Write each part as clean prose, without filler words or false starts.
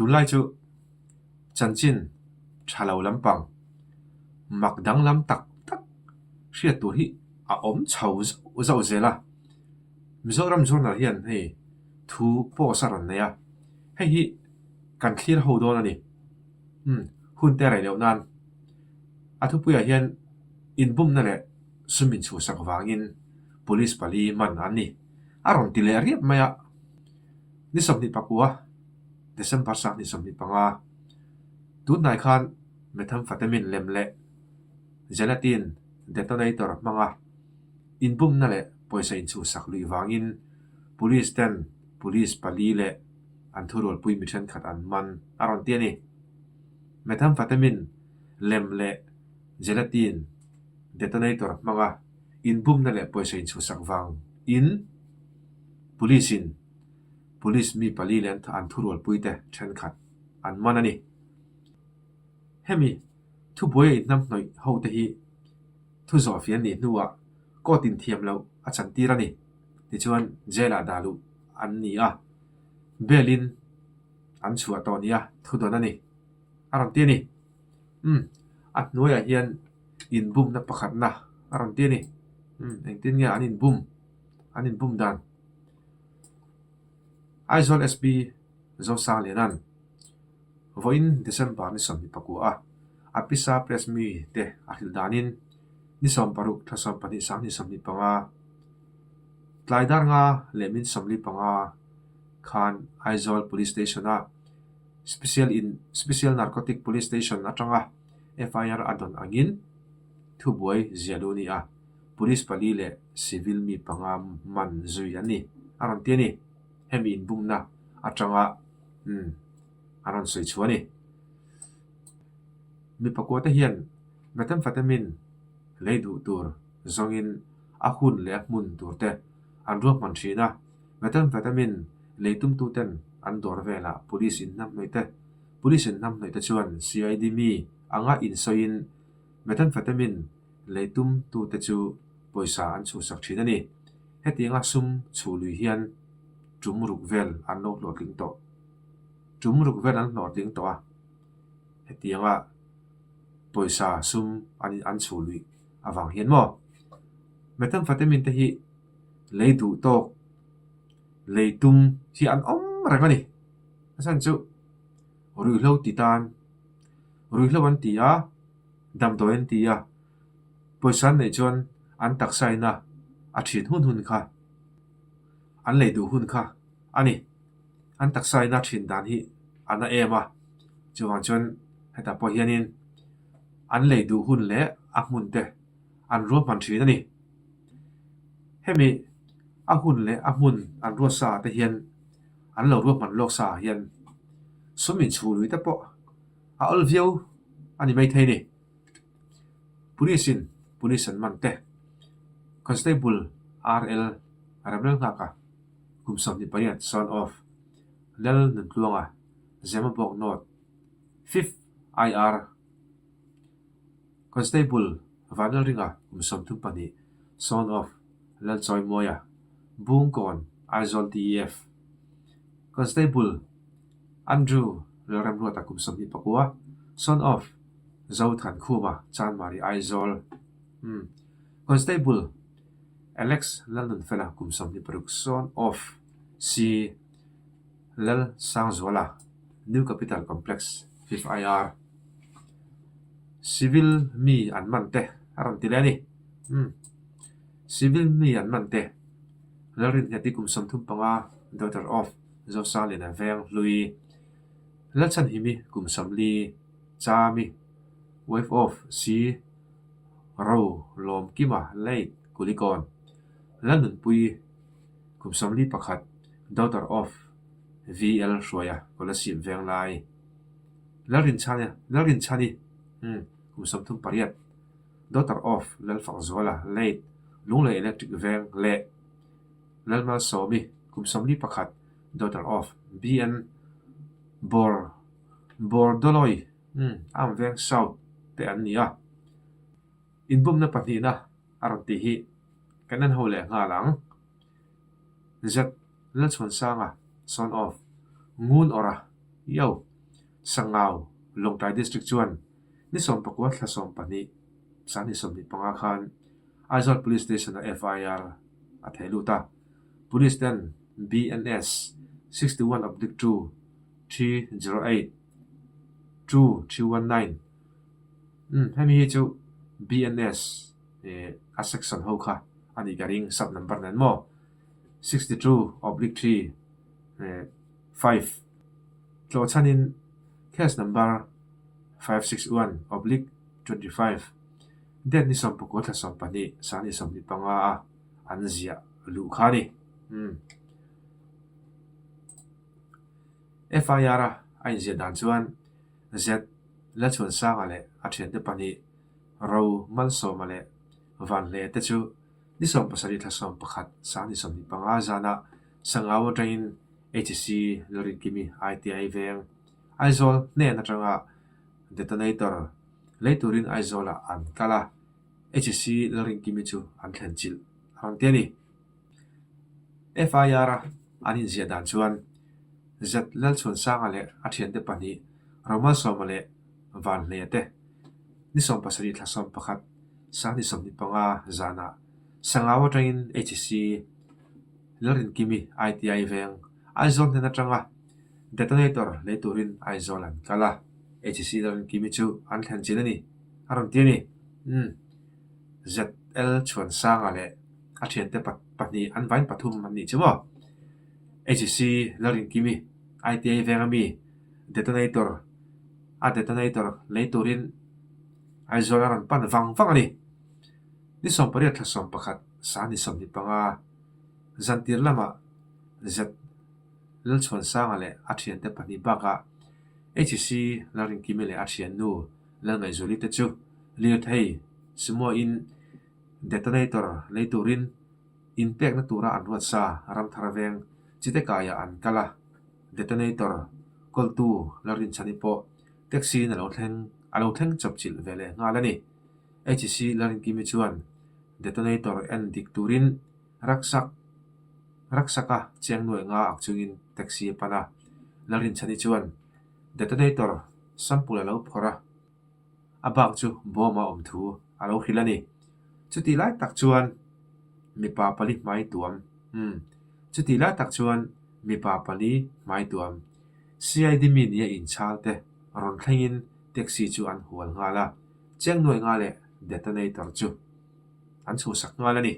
Tunlai chu chanchin tha lo lampang mak danglam tak tak hriat tur hi a awm chho zauh zauh zel a. Mizoram Journal hian hei thu post a rawn nei a, hei hi kan thlir ho dawn a ni. Umm hun te rei loh nan a thupuiah hian inbumna leh sum inchhuhsak vangin police pali man an ni. A rawn ti leh riap mai a, ni 24 December sang ni 25 tunhnai khan methamphetamine lem leh gelatin detonator hmanga inbumna leh pawisa inchhuhsak luih vangin police ten police pali leh an thurualpui mi thenkhat an man a rawn ti a ni. Methamphetamine lem leh gelatin detonator hmanga inbumna leh pawisa inchhuhsak vang in police in police mi pali leh an thurualpui te thenkhat an man a ni. Hemi thubuai a inhnamhnawih ho te hi thu zawhfiah an nih hnuah court in thiam loh a chantir a ni. Tichuan jail ah dah luh an ni a, bail in an chhuah tawh nia thu dawn a ni. A rawn ti a ni. Umm a hnuaiah hian inbumna pakhatna a rawn ti a ni. Umm engtin nge an inbum an inbum dan? Aizawl SP Zosanglianan vawiin December ni 24 a a pisa press mi te a hrilh danin ni 16 thla 12 sang ni 25 tlai dar nga leh min 45 khan Aizawl Police Station a Special in Special Narcotic Police Station atanga FIR a dawn angin thubuai zia luh a ni a, Police pali leh civil mi panga man zui an ni a rawn ti a ni. Hemi inbumna atanga umm a rawn sawi chhuah a ni. Mi pakua te hian methamphetamine lei duh tur zawngin a hun leh a hmun tur te an ruahman thin a. Methamphetamine lei tumtu ten an dawr velah police inhnamhnawih te police inhnamhnawih te chuan CID mi anga insawiin methamphetamine lei tumtu te chu pawisa an chhuhsak thin a ni. Hetianga sum chhuh lui hian tum ruk vel an lo hlawhtling tawh. Tum ruk vel an hlawhtling tawh a, hetianga pawisa sum an an chhuh luih avang hian maw? Methamphetamine te hi lei duh tawk, lei tum hi an awm reng a ni. A chhan chu ruihhlo ti tan, ruihhlo an ti a, damdawi an ti a, pawisa an neih chuan an taksa ina a thin hun hun kha, an lei duh hun kha a ni. An taksa ina thin dan hi a na em a, chuvang chuan hetah pawh hianin an lei duh hun leh a hmun te an ruahman thin a ni. Hemi a hun leh a hmun an ruat sa ah te hian an lo ruahman lawk sa ah hian sum inchhuh lui te pawh a awl viau a ni maithei a ni. Police in police an man te Constable RL Remlalnghaka kum 28 son of Lal Nuntluanga Zemabawk North Fifth IR Constable Vanlalringa kum 32 son of Lalchawimawia Bungkawn Aizawl DEF Constable Andrew Lalremruata kum 24 son of Zothankhuma Chanmari Aizawl umm Constable Alex Lalnunfela kum 26 son of C Lalsangzuala New Capital Complex Fifth IR Civil mi an man te a rawn ti leh a ni. Umm Civil mi an man te Lalrinnghet-i kum 35 daughter of Zosangliana Veng Hlui Lalchhanhimi kum 40 Chami wife of C Ro Lawmkima Late Kulikawn Lalnunpui kum 41 daughter of VL Hruaia Kolasib Venglai Lalrinchhani Lalrinchhani umm kum 38 daughter of Lalfakzuala Late Lunglei Electric Veng leh Lalmalsawmi kum 41 daughter of BN Bor Bordoloi umm Am Veng South te an ni a. Inbumna pahnihna a rawn tih hi kan en ho leh nghal ang. Z Lalchhuansanga son of Ngun Awra Yo! Sangau, Lawngtlai District chuan ni 19 thla 12, sangni 25 khan Aizawl Police Station-ah FIR a theh lut a. Police ten BNS 61 oblique 2 308 2 319 Umm hemi hi chu BNS a section ho kha a nih ka ring sub number nen maw 62 oblique 3 5 Tlawh chhanin case number 561 oblique 25 date ni 19 thla 12 sangni 25 a an ziah luh kha a ni. Umm. FIR a a inziah dan chuan Z Lalchhuansanga leh a thiante pahnih Ro Malsawma leh Vanhle te chu ni 17 thla 11 sangni 25 zanah Sangau atangin HC Lalrinkimi ITI veng Aizawl hnen atanga detonator lei turin Aizawlah an kal a, HC Lalrinkimi chu an thlen chilh a rawn ti a ni. FIR a an inziah dan chuan Z Lalchhuansanga leh a thiante pahnih Romalsawma leh Vanhleia te ni 17 thla 11 sangni 25 zanah Sangau atangin HC Lalrinkimi ITI veng Aizawl hnen atanga detonator lei turin Aizawl an kal a, HC Lalrinkimi chu an thlen chin a ni, a rawn ti a ni. Umm. ZL Chhuansanga leh a thiante pahnih an vain pathum an nih chu maw? HC Lalrinkimi ITI venga mi detonator a detonator lei turin Aizawl a rawn pan vang vang a ni. Ni 18 thla 11 sangni 25 Zantir lamah Z Lalchhuansanga leh a thiante pahnih bakah HC Lalrinkimi leh a thiannu Lalngaihzuali te chu lirthei Sumo-in detonator lei turin inpekna tura an ruat sa Ramthar veng Chitekaiah an kal a, detonator kawltu Lalrinchhani pawh taxi-in a lo thleng a lo thleng chawpchilh ve leh nghal a ni. HC Lalrinkimi chuan detonator en dik turin Raksak Raksaka chiang nuai nga ak chungin taxi a pan a. Lalrinchhani chuan detonator sample a lo phawrh a, a bak chu bawm a awm thu a lo hrilh a ni. Chutih lai tak chuan mipa pali hmai tuam umm chutih lai tak chuan mipa pali hmai tuam CID mi nia inchhal te rawn thlengin taxi chu an hual nghal a, chiang nuai nga leh detonator chu an chhuhsak nghal a ni.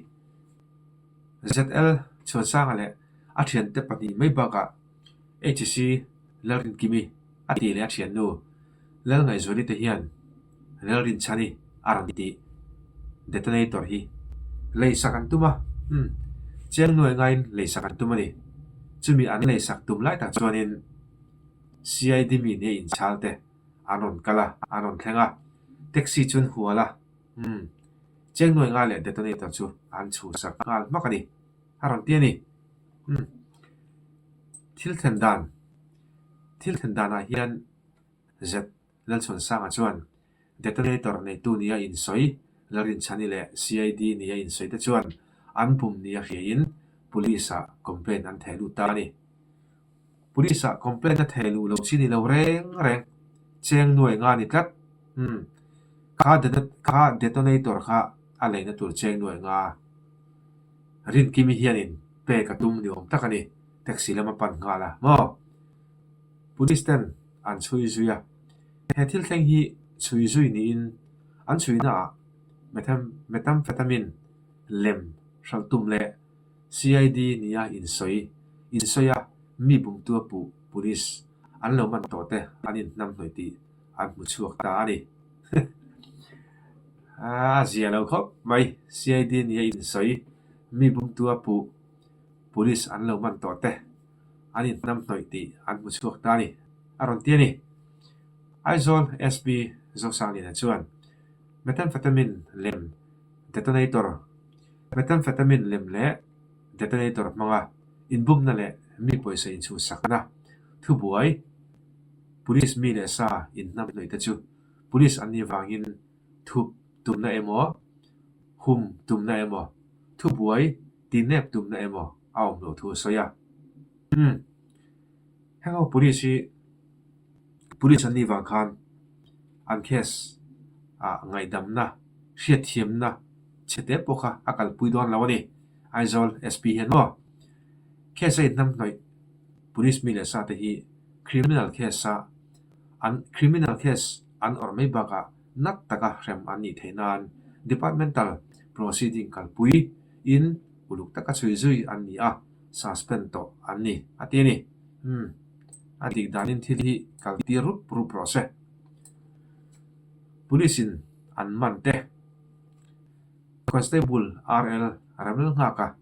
ZL Chhuansanga leh a thiante pahnih mai bakah HC Lalrinkimi a tih leh a thiannu Lalngaihzuali te hian Lalrinchhani a rawn tih detonator hi leisak an tum a, umm chiang nuai ngaiin leisak an tum a ni. Chumi an leisak tum lai tak chuanin CID mi nia inchhal te an rawn kal a, an rawn thleng a, taxi chu an hual a, Umm. Chiang nuai nga leh detonator chu an chhuhsak nghal hmak a ni. A rawn ti a ni. Umm. Thil thlen dan Thil thlen danah hian Z Lalchhuansanga chuan detonator neitu nia insawi Lalrinchhani leh CID nia insawi te chuan an bum nia hriain Police-ah complaint an theh lut ta a ni. Police-ah complaint a theh luh loh chi ni lo reng reng. Cheng nuai nga ni tlat. Umm. Kha kha detonator kha a leina tur cheng nuai nga. Rinkimi hianin pek a tum ni awm tak a ni. Taxi lam a pan nghal a maw? Police ten an chhui zui a. He thil thleng hi chhui zui niin an chhuina ah methamphetamine lem hralh tum leh CID nia insawi insawi a mi bumtu a puh Police an lo man tawh te an inhnam hnawih tih an hmu chhuak ta a ni. A zia lo khawp mai CID nia insawi mi bumtu a puh Police an lo man tawh te an inhnam hnawih tih an hmu chhuak ta a ni a rawn ti a ni. Aizawl SP Zosangliana chuan Methamphetamine lem detonator Methamphetamine lem leh detonator hmanga inbumna leh mi pawisa inchhuhsakna thubuai Police mi leh sa inhnam hnawih te chu Police an nih vangin thup tumna emaw, hum tumna emaw, thubuai tinep tumna emaw a awm loh thu a sawi a. Umm. Heng ho Police hi. Police an nih vang khan an case ah ngaihdamna, hriatthiamna chhe te pawh kha a kalpui dawn lo a ni. Aizawl SP hian maw case a inhnamhnawih police mi leh sa te hi criminal case a an criminal case an awrh mai bakah nat taka hrem an nih theih nan departmental proceeding kalpui in uluk taka chhui zui an ni a, suspend tawh an ni a ti a ni. Umm a dik danin thil hi kal tir rup rup rawh se. Police in an man te. Constable RL Ramlal Nghaka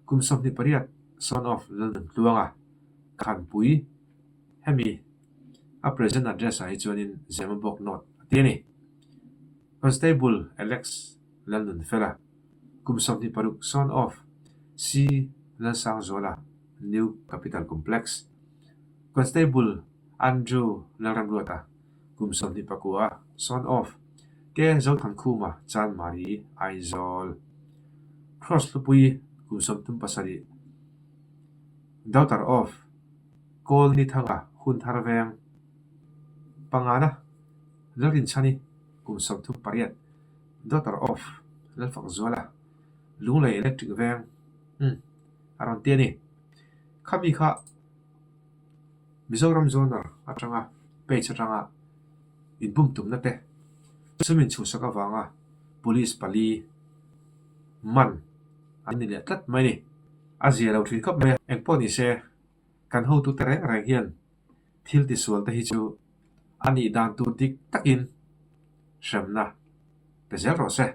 kum 28 son of Lalnuntluanga Khanpui hemi a present address ah hi chuanin Zemabawk North a ti a ni. Constable Alex Lalnunfela kum 26 son of C Lalsangzuala New Capital Complex Constable Andrew Lalramruata kum 29 son of K Zothankhuma Chanmari Aizawl Cross Hlupui kum 37 Daughter of Kawl Nithanga hun thar veng pangana Lalrinchhani kum 38 Daughter of Lalfakzuala Lunglei Electric veng umm a rawn ti a ni. Khami kha Mizoram Zonal atanga page atanga inbum tumna te chumi inchhuhsak avanga police pali man an ni leh tlat mai a ni. A zia lo thin khawp mai a. Engpawh ni se, kan hotute reng reng hian thil tisual te hi chu a nih dan tur dik takin hremna pe zel rawh se.